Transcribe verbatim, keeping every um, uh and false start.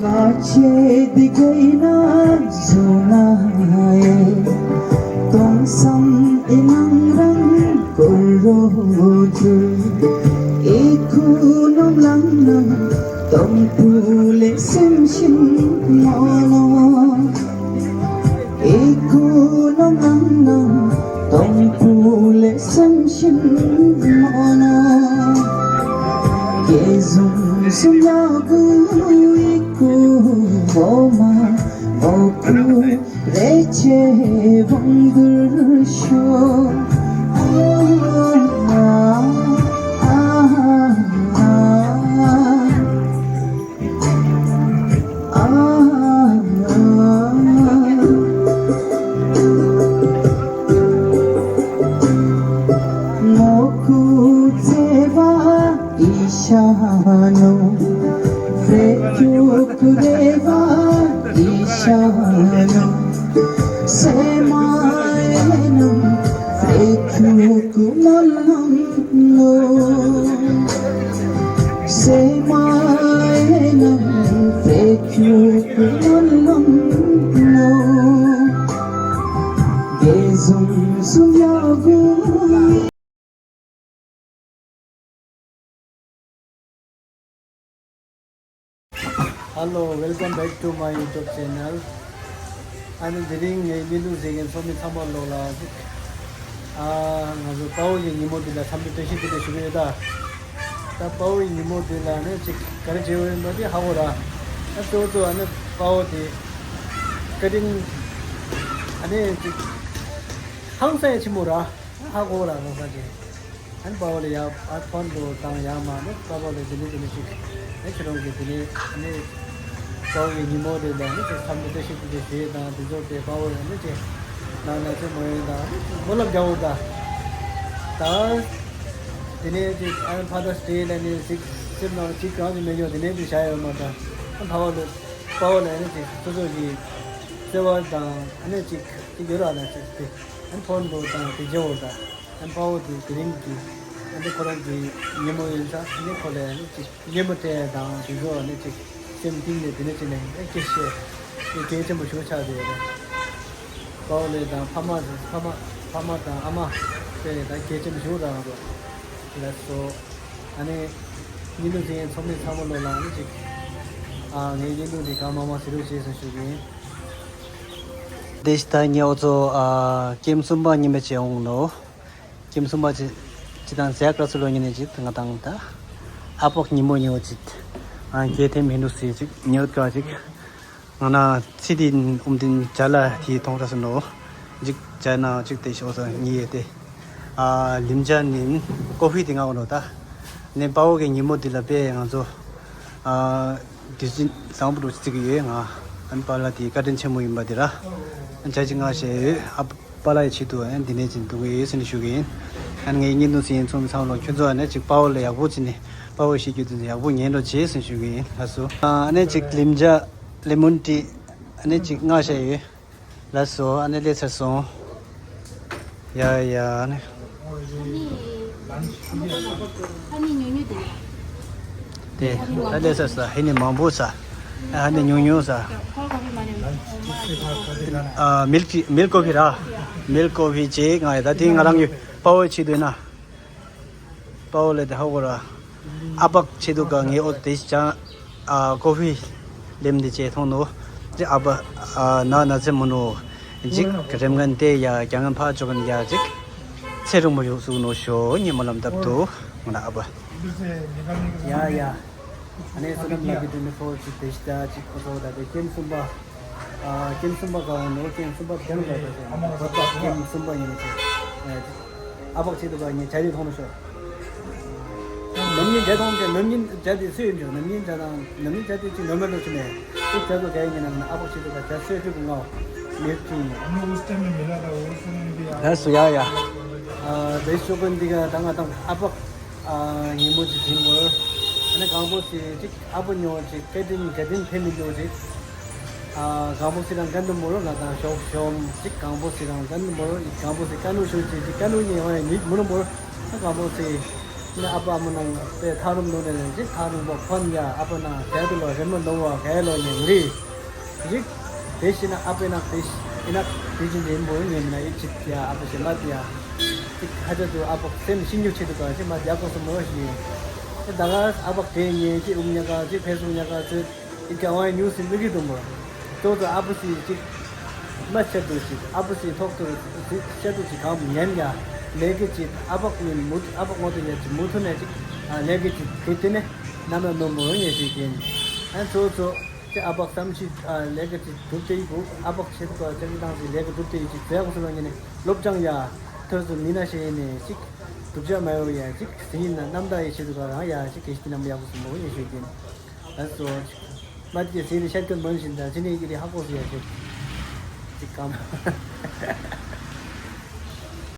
ཁ་ཆེ་འདི་གའི་ན་བཟོ་ན་ཡེ། སྟོང་བསམ་ཨི་ནང་རང་ཀོ་རོ་ཏུ། ཨི་ཁུ་ནོམ་ལང་ནང་སྟོང་པུ་ལེ་སེམས་ཤིན་མོ་ནོ། ཨི་ཁུ་ནོམ་ལང་ནང་སྟོང་པུ་ལེ་སེམས་ཤིན་མོ་ནོ། ཀེ་ཟུང་སུམ་ཡ་གུ་ཨི་ཁུ་བོ་མ་བོ་ཁུ་རེ་ཆེ་བང་གུར་ཤོ། ཨ་ཨ་ཨ་ཨ། ཨ་ཨ། ངོ་ཁུ་ཚེ་བ་ཨི་ཤ་ནོ། ཧྥེ་ཁྱུ་ཁུ་རེ་བ་ཨི་ཤ་ནོ། སེ་མ་ཨེ་ནམ་ཧྥེ་ཁྱུ་ཁུ་མ་ལང་ནོ། སེ་མ་ཨེ་ནམ་ཧྥེ་ཁྱུ་ཁུ་མ་ལང་ནོ། ཀེ་ཟུང་སུམ་ཡ་གུ། Hello, welcome back to my YouTube channel. ཨ་ནི་དེ་རིང་ངའི་བརྙན་ཐུང་གཟིགས་མཁན་ཚོགས་མི་ཚང་མ་ལོག་ལ་ཨ་ང་ཚོ་དཔའ་བོ་ཡི་ཉིན་མོ་འདི་ལ་འཚམས་འདྲི་བཀྲ་ཤིས་བདེ་ལེགས་ཞུ་གི་ཡོད་ད། ད་དཔའ་བོ་ཡི་ཉིན་མོ་འདི་ལ་ནི་ཅིག་ག་རེ་བྱེད་འོས་ཡིན་པ་དེ་ཧ་གོ་ར། ཨ་གཙོ་བོ་གཙོ་བོ་ཨ་ནི་དཔའ་བོ་དེ་བཀའ་དྲིན་ཨ་ནི་ཅིག་ཧང་སང་ཡ་ཆེན་མོ་ར། ཧ་གོ་ར་ཧང་སང་ཅིག་ཨན་པའོ་ལེ་ཡ་ཨ་ཕོན་དུ་བཏང་ཡ་མ་ནི་པ་པའོ་ལེ་དེ་ནི་དེ་ནི་ཞིག་ཨེ་ཁྱེད་རང་གི་དེ་ནི་ཨ་ནི་པའོ་གི་ཉིན་མོ་དེ་ལ་ནི་ཅིག་འཚམས་འདྲི་བཀྲ་ཤིས་བདེ་ལེགས་ཞུ་ཡས་དང་དེ་ཚོ་དེ་པའོ་ཡ་ནི་ཅིག་ནང་ན་ཚེ་མོ་ཡིན་དང་ནི་ཅིག་སྨོན་ལམ་རྒྱག་འོ་ད། ད་དེ་ནི་ཅིག་ཨ་ཕ་དར་སི་ཌེ་ལ་ནི་ཅིག་སེམས་ནང་ཅིག་གང་ཅིག་མེད་ཡོད་དེ་ནི་དེ་བྱ་ཡོད་མ་ད། ཨ་ཕ་བ་ལེ་པའོ་ལེ་ནི་ཅིག་སོ་སོ་གི་བརྩེ་བ་དང་ཨ་ནི་ཅིག་ཅིག་ཡོད་ར་ན་ཅིག་དེ་ཨ་ཕོན་པོ་དང་དེ་རྗེ་བོ་དང་། ཨན་པའོ་དེ་དེ་རིང་གི་ཨ་ནི་ཁོ་རང་གི་ཉིན་མོ་ཡིན་ཙང་ཨ་ནི་ཁོ་ལ་ཨ་ནི་ཅིག་ཉིན་མོ་སྤྲད་དང་དེ་ཚོ་ཨ་ནི་ཅིག་སེམས་གཏིང་ནས་དེ་ནས་ཅི་ནས་ཨ་སྐད་བཤད་དེ་གལ་ཆེན་པོ་ཞིག་ཆགས་བསྡད་ཡོད་རེད། པའོ་ལེ་དང་ཕ་མ་ཕ་མ་ཕ་མ་དང་ཨ་མ་དེ་ད་གལ་ཆེན་པོ་ཞིག་རང་རེད། ལགས་སོ། ཨ་ནི་བརྙན་ཐུང་གཟིགས་མཁན་ཚོགས་མི་ཚང་མ་ལོ་ལ་ཨ་ནི་ཅིག་ཨ་ངའི་བརྙན་ཐུང་འདི་གང་མང་མང་གཟིགས་རོགས་བྱེད་ཟེར་ཞུ་གི་ཡིན། དེ་ཞིག་ད་ངས་འོ་ཚོ་ཨ་ཀེམ་གསུམ་པ་ཉི་མ་བྱས་འོང་ནོ། ཀེམ་གསུམ་པ་ཅི་ཅི་དང་ཟས་སྐལ་སུ་ལོ་ཉི་ནས་ཅི་ང་དང་ད་ཨ་པོག་ཉི་མོ་ཉི་འོ་ཅི་ཨ་གེ་ཐེམ་ཧིན་དུ་སི་ཅིག་ཉི་འོ་ཀ་ཅིག་ང་ན་ཚི་དི་ཨུམ་དིན་ཇ་ལ་ཐི་ཐོང་ར་སུ་ནོ། ཅིག་ཇ་ན་ཅིག་དེ་ཤོ་ས་ཉི་ཡེ་དེ་ཨ་ལིམ་ཇ་ནིན་ཀོ་ཕི་དེ་ང་འོ་ནོ་ད་ནས་པའོ་གི་ཉི་མོ་དི་ལ་པེ་ང་ཚོ་ཨ། དེ་བཞིན་བཟང་པོ་འགྲོ་ཅིག་ཡོད་ང་། ཨན་པཱ་ལགས་དེ་བཀའ་དྲིན་ཆེན་མོ་ཡིན་པ་དེ་ར། ཨན་ཆ་ཅིག་ང་ཞེས་ཡོད་ཨ་པཱ་ལགས་ཡི་ཆེད་དུ་ཨན་དེ་ནས་ཅིག་འདུག་གི་ཡོད་ཟེར་ནས་ཞུ་གི་ཡིན། ཨན་ངའི་བརྙན་ཐུང་གཟིགས་མཁན་ཚོགས་མི་ཚང་མ་ལོ་ཁྱོད་ཚོ་ཨ་ནས་ཅིག་དཔའ་བོ་ལ་ཡག་པོ་བྱས་ནས་དཔའ་བོ་ཞིག་རྒྱུ་དེ་ཚོ་ཡག་པོ་ཉན་རོགས་བྱེད་ཟེར་ཞུ་གི་ཡིན་ལགས་སོ། ཨ་ནས་ཅིག་ལིམ་ཇ་ལེ་མོན་ཊི་ཨ་ནས་ཅིག་ང་ཞེས་ཡོད། ལགས་སོ། ཨ་ནི་སླེབས་ཚར་སོང་། ཡ་ཡ་ཨ་ནི། དེ་ད་སླེབས་ཚར་སོང་། ཧེ་ནི་མང་པོ་ས། ཨ་ནི་ཉུང་ཉུང་ས། ཨ་མིལ་ཀི་མིལ་ཀོ་ཕི་ར། མིལ་ཀོ་ཕི་ཅེ་ང་ཡ་ད་དེ་ང་རང་གི་དཔའ་བོའི་ཆེད་དུ་ཡིན་ན། པའོ་ལེ་དེ་ཧ་གོ་ར། ཨ་པག་ཆེ་དུ་ག་ངའི་ཨོ་དེ་ཅང་ཨ་ཀོ་ཕི་ལེམ་དེ་ཅེ་ཐོང་ནོ། ཅི་ཨ་པ་ཨ་ན་ན་ཚེ་མོ་ནོ། ཅིག་རེམ་ངན་དེ་ཡ་རྒྱ་ངན་ཕ་ཅོ་གན་ཡ་ཅིག་ཚེ་རིང་མོ་ཡོག་སུ་ནོ་ཤོ་ཉི་མ་ལམ་དབ་ཏུ་ང་ན་ཨ་པ། ཡ་ཡ། ཨ་ནེ་སོ་ནམ་ལ་གི་དུ་ནི་ཕོ་ཅིག་དེ་ཤི་ད་ཅིག་ཁོ་ཚོ་ད་དེ་ཀེམ་གསུམ་པ། ཨ་ཀེམ་གསུམ་པ་ག་བ་ནོ་ཀེམ་གསུམ་པ་རྒྱང་ལ་ད་དེ་ཁོ་ཚོ་ཀེམ་གསུམ་པ་ཡིན་ནི་ཅིག་ཨ་པག་ཆེ་དུ་ག་ཉེ་ཇ་དེ་ཐོང་ནི་ཤོ། ནམ་ཉིན་ཇ་ཐོང་ཅེ་ནམ་ཉིན་ཇ་དེ་སུ་ཡིན་ཅོ་ནམ་ཉིན་ཇ་དང་ནམ་ཉིན་ཇ་དེ་ཅི་ནོར་མལ་ལོ་ཅི་མེད། དེ་ཇ་དུ་ཇ་ཡིན་ནམ་ཨ་པག་ཆེ་དུ་ག་ཇ་སུ་ཡིན་ཅོ་གི་ངའོ། མེད་ཅི་ཡིན། ལ་སུ་ཡ་ཡ། ཨ་དེ་ཤོ་གོན་འདི་ག་ད་ང་དང་ཨ་པག་ཨ་ཉིན་མོ་ཅི་ཟིན་མོ། ཨ་ནི་གང་པོ་ཅི་ཅིག་ཨ་པོ་ཉོ་ཅིག་སྐད་འཕྲིན་རྒྱ་འཕྲིན་ཕེབས་མི་འདུག་ཅིག་ཨ་གང་པོ་སི་རང་གན་དུ་མོ་རོ་ང་དང་ཤོག་ཤོམ་ཅིག་གང་པོ་སི་རང་གན་དུ་མོ་རོ་གང་པོ་སི་ཀ་ནུ་ཤོ་ཅིག་ཅིག་ཀ་ནུ་ཉེ་བ་ཡ་ཉིག་མོ་རོ་མོ་རོ་ཨ་གང་པོ་སི། ཨ་ཕ་ཨ་མ་ནང་པའི་ཐག་རིང་ལོ་ནས་ཅིག་ཐག་རིང་པོ་ཕོན་ཡ་ཨ་ཕ་ནང་དལ་དུ་ལོ་རེ་མོ་ལོ་བ་གའི་ལོ་ནས་རི་ཅིག་དེ་ཤི་ན་ཨ་ཕའི་ནང་དེ་ཤི་ན་དེ་ཅི་འདྲ་ཡིན་པོ་ཡིན་ན་ཨི་ཅིག་ཡ་ཨ་ཕ་ཞེ་མ་དེ་ཡ་ཅིག་ཧ་ཅང་དུ་ཨ་ཕ་སེམས་ཤིན་རྒྱུ་ཆེད་དུ་ག་ཅིག་མ་རྒྱག་དགོས་སོ་མོ་ཞིག་ཡིན། ད་ག་ཨ་ཕ་དེ་ཉན་ཅིག་ཨུམ་ཉ་ག་ཅིག་ཕེ་སུ་ཉ་ག་ཅིག་ཨི་ཀ་བ་ཉུ་སི་མི་གི་དུ་མོ། ཏོ་ཏོ་ཨ་ཕ་སི་ཅིག་མ་ཆད་དུ་ཅིག་ཨ་ཕ་སི་ཐོག་ཏུ་ཅིག་ཆད་དུ་ཅིག་གང་ཉན་ཡ་ལས་ཀི་ཅིག་ཨ་ཕ་ཀུན་མུ་ཨ་ཕ་ངོ་དུ་ཡ་ཅིག་མུ་མཐུ་ནས་ཅིག་ལས་ཀི་ཅིག་གུ་ཏི་ནས་ནམ་ཡ་ནོ་མོ་ཡ་ཞིག་ཡིན། ཨན་ཏོ་ཏོ་ཅིག་ཨ་ཕ་བསམ་ཤི་ལས་ཀི་ཅིག་གྲུབ་སྟེ་ཡི་གུ་ཨ་ཕ་ཆེད་དུ་ཅིག་ཏང་ཅིག་ལས་ཀི་གྲུབ་སྟེ་ཡི་ཅིག་ཟེར་གོ་སོ་ལ་ཉན་ནས་སློབ་སྦྱང་ཡ་ཐོས་སུ་མི་ན་ཤེས་ཡིན་ནས་ཅིག་དུག་ཅག་མ་ཡོ་ཡ་ཅིག་ཟིན་ཡིན་ན་རྣམ་དག་ཡི་ཆེད་དུ་ག་རང་ཡ་ཅིག་གེ་ཤི་ཏི་ནམ་ཡ་གུ་སུ་མོ་ཡ་ཞིག་ཡིན། ཨ་སོ། མ་ཅིག་ཟིན་ནི་ཤར་ཀུན་མོན་བཞིན་དང་ཅི་ནས་ཡི་རི་ཧ་གོ་སུ་ཡ་ཞིག་ཅིག་གམ།